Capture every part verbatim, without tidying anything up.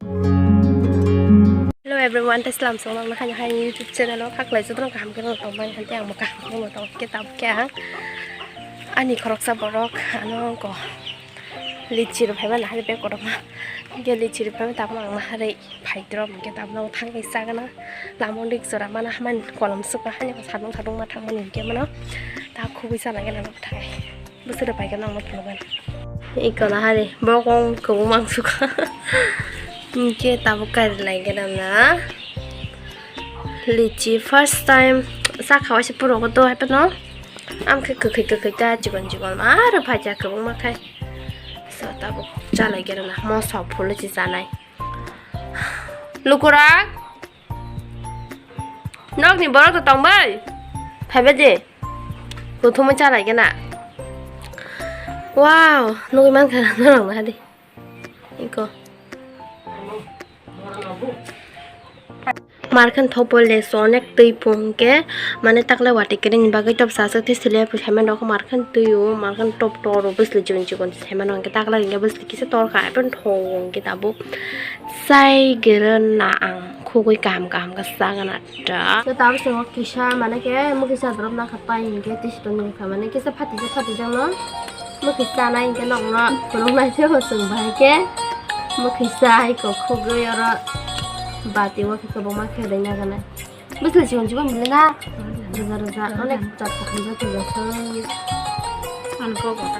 Hello everyone, tei salam song nang hai hai YouTube channel o khaklai jotno kaham khe tong bai hante ang bo kaham khe tong khe tabuk khe ang ani khoroksa borok ano ko lichi rok phaiba nahari bek kotorma hingke lichi rok phaiba tabuk ang nahari phaidrop hingke tabuk ang thangwi chagana lama dik jora mana hamani kolom sukha hani sadung sadung ma thangmani hingke mano ta khubui chana gana thai. Bwswk rok paikha nang nukphuru gana. Iko na hari borok wng kwbangma wng sukha. Hingke tabuk kari lai gana na. Lichi first time sakha waisa puro ko to hai pano. Am khe kwkhwi kwkhwi ta chikon chikon aro phaikha kwbangma khai. So tabuk chalai gana na. Moso phulwi si chanai. Lukurak. Nokni borok to tong bai. Phaiba je. Kuthumwi chalai gana. Wow, nugwi mankha norok na di. Iko. Markhan thopo leso onek twi pungke mane takle wati kering bagwi top sa sa twi sile phaimani rok markhan twi o markhan top tor o bwsli chikon chikon. Hemano hingke takla hingke bwsli kisa torkha, eboni thong hingke tabuk chai gere na ang khugui kaham kaham khe chagana da. Tei tabuk chwng kisa mane khe mokisa drop nakha pai hingke tei sitoni wngkha mane kisa phatijak phatijak no mokisa chanai hingke nokno phunuknai se bo chwng bahai khe mokisa hai kok khugui oro bati o khe kwbangma khe rinai ganai. Bwswk chikon chikon bwlwi na. Roja roja onek jat kothom jat kothom jat. Ang kok kok.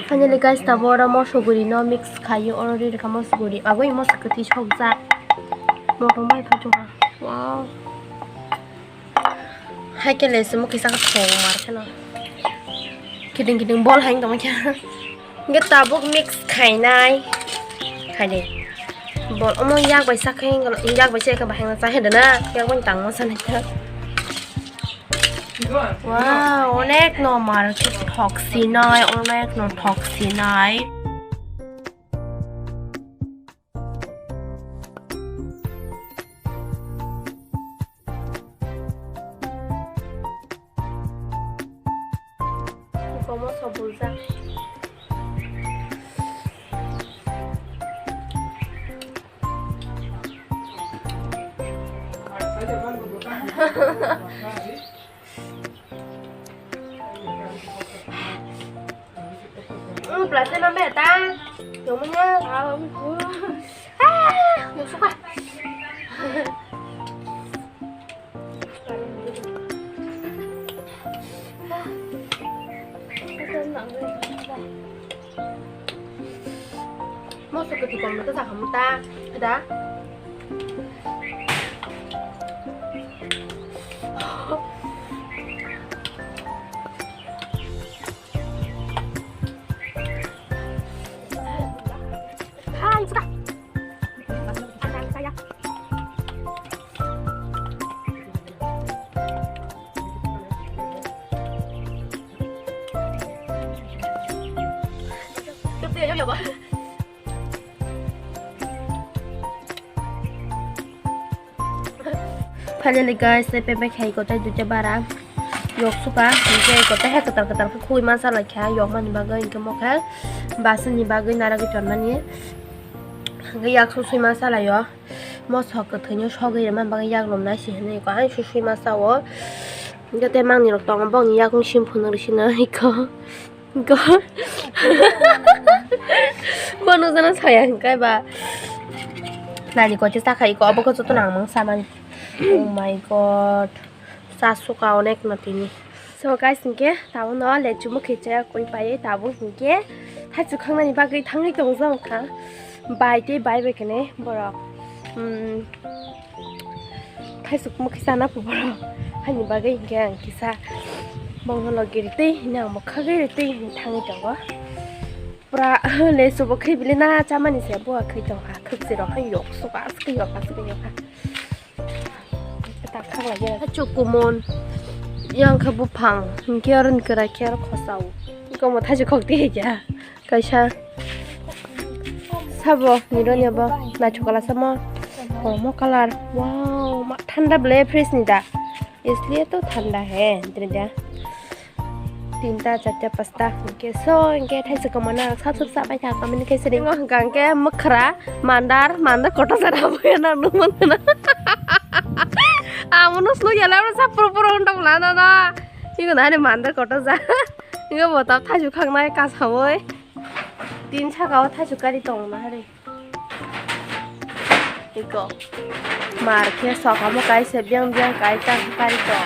Finally guys, tabuk oro moso guri no mix khai o, oro ri rwkha moso guri, agoi moso kwtwi sokjak. Motom bai kha chwng ha. Wow. Hai khe le se mokisa khe thong mar kheno. Kiting kiting bol hai tong khe. Hingke tabuk mix khainai. Khaidi. Bol omo yak bai sak khe yak bai se khe bahai ma cha he dana. Yak bai tang ma sanai khe. Wow, onek no mar thok sinai, onek no thok sinai. Komo sobuljak. Ang plastic ma meta. Yung mo niya. Ah, yung suka. Moso kwtwi kolmwtwi sakha mwta da. Finally guys, tei pepe khai kotai duita bara yok suka, hingke kotai hai kwtal kwtal khe khugui ma chalai kha yok mani bagwi, hingke mokhe basini bagwi naragwi tonmani, hingke yak susui ma chalai o. Mosok kwthwino sogwi rwma bagwi yaklumnai se hinwi kok, ang susui ma sa-o. Hwnkhe tei mangnirok tongo, bongni yakung sim phunuk rw sino iko. Iko. Bo nukjano saya hwnkhe ba. Nani kochi sakha iko, obo khe jotono ang mang samani. Oh my God. Cha suka onek no tini. So guys, hingke tabuk no lechu mokhe chaya koi pai tabuk hingke thaichuk khangnani bagwi thangwi tongjak kha. Bai tei bai bai kene borok, um, thaichuk mokhe chana phu borok. Haini bagwi hingke ang kisa bongno logi ritwi hini ang bokha gwi ritwi hini thangwi tongo. Pura lechu bo khibili na chamani se bo khwi tongkha. Khwkchi rok hai yok suka aswk yok aswk yok kha. Hachuk kumon. Yang khe buphang. Hinkhe oro ni kwrai khe oro khosao. Iko mo thachi khok di kya. Kaisa. Sabo nironi bo. Naithok kala samo. Oh, mo color. Wow, ma thanda ble fresh ni da. Isliye to thanda hai. Dre da. Tinta, charta, pasta, hingke so, hingke thaisa komana rok sap sap sa pai kha, kamini khe sini. Ngo hingka hingke mwkhra, mandar, mandar kotor jara bo ya na nung mangana. Amo no slo ya la sa puro puro undang la na na. Ingo na ni mandar kotor jara. Ingo bo ta thaisu khang nai ka sawi. Tin saka o thaisu kari tong na hari. Iko. Mar khe sokamo kaisa biang biang kai tang kari to.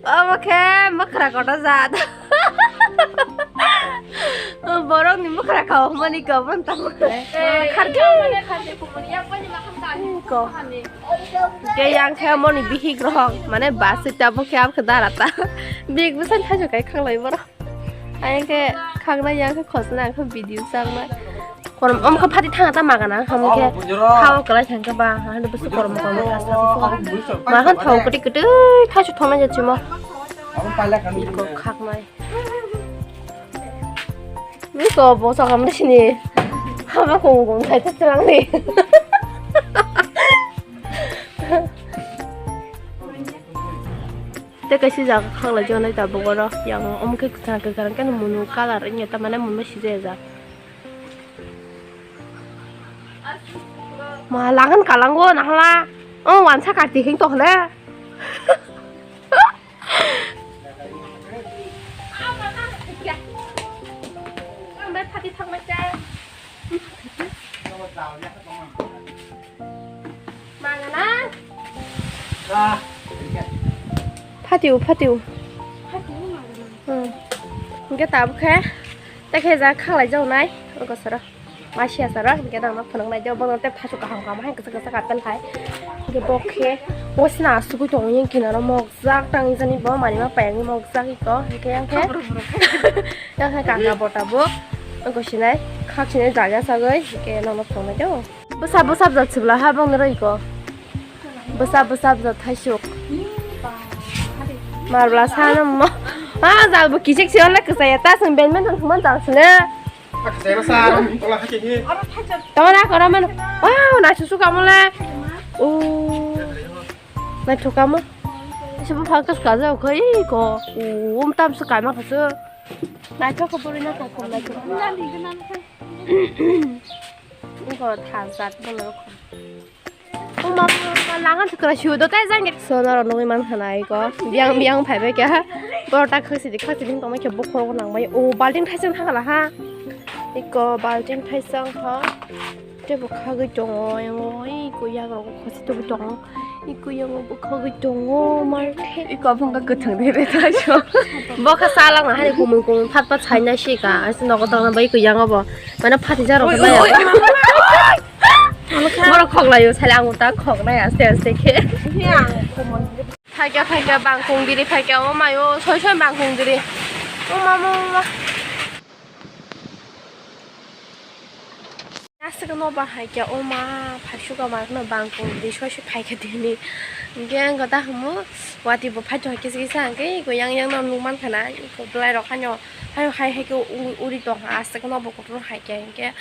Omo khe mwkhra kotor jat. Borok ni mwkhra kha mani ko bon tamo. Kharkhe. Iko. Ke yang khe moni bihik rohong mane bas ta bo khe am khe dara ta. Big busan thaisu kai khanglai borok. Ayang khe khaknai, yang khe khosnai, ang khe video chaknai. Korom, om khe phati thanga ta magana, ham khe. Hao kwlai thang khe ba, ha, busu korom korom thasa. Ma khan thau kwtwi kwtwi thaisu thongnai jachimo. Iko khaknai. Iko bo sakam de sini. Hama kong kong thai ta chang ni. Tei kaisa jaga khaklai jani tabuk oro yang omo khe kwchang kwkhwrang khe munu colour wngya tamani munu sijajak. Ma langan kalango nahla. O wansa karti hing tohle. Mangana. Phatiu, phatiu. Hmm. Hingke tabuk khe, tei khe ja khalai jawnai, o gosoro. Masiya sara, hingke dangno phunuknai jaw, bono tei phasu kaham kaham hai kwchak kwchak apple hai. Hingke bo khe, o sina asugui tongo, yang kinaro mokjak tang jani bo, mani ma payangni mokjak iko, hingke yang khe. Yang hai kaka bota bo. Ang ko sinai, khak sinai jaga sagoi, ke nono phone do. Bwsa bwsa jat sibla ha bong roi ko. Bwsa bwsa jat thaisuk. Marbla sa no mo. Ah, jal bo kisik si ole ksaya ta sung ben men thang man jal sile. Tama na kora man. Wow, na susu kamole. Oh. Na thukamo. Sibu phak tas kaja khoi ko. Um tam su kaima khasu. Naithok khe bwrwi naithok khe naithok. Wngkha thansa bwlwk. O ma, ma, langan se kwrai sio do tai jang. So norok nugwi mankha na iko. Biyang, biyang phaibai kha. Borok ta khasi di, khasi di tongma khe bokhorok nangbai. O balting thaisang thangla ha. Iko balting thaisang ha. Tei bo khagwi tongo, yango iko yagrok khasi tongwi tongo. Iko yango bo khagwi tongo, mar khe. Iko abong kha kwthang de re thaisang. Bo kha salak na hari kumui kumui phat phat saina sika. Asi nogo tongna bai iko yango bo. Mana phati jaro khe nai. Borok khoklaio, sale ang uta khoknai aste aste khe. Phaikya phaikya bangkong diri phaikya o mayo soi soi bangkong diri. O ma ma ma. Aswk no bahai khe o ma phaisuk ma no bangkong di soi soi phaikha dini. Hingke ang ta humu wati bo phaito kisa kisa hingke iko yang yang no nukman khana iko bwlai rok haino haino hai hai khe uri tongkha aswk no bo kutung hai khe hingke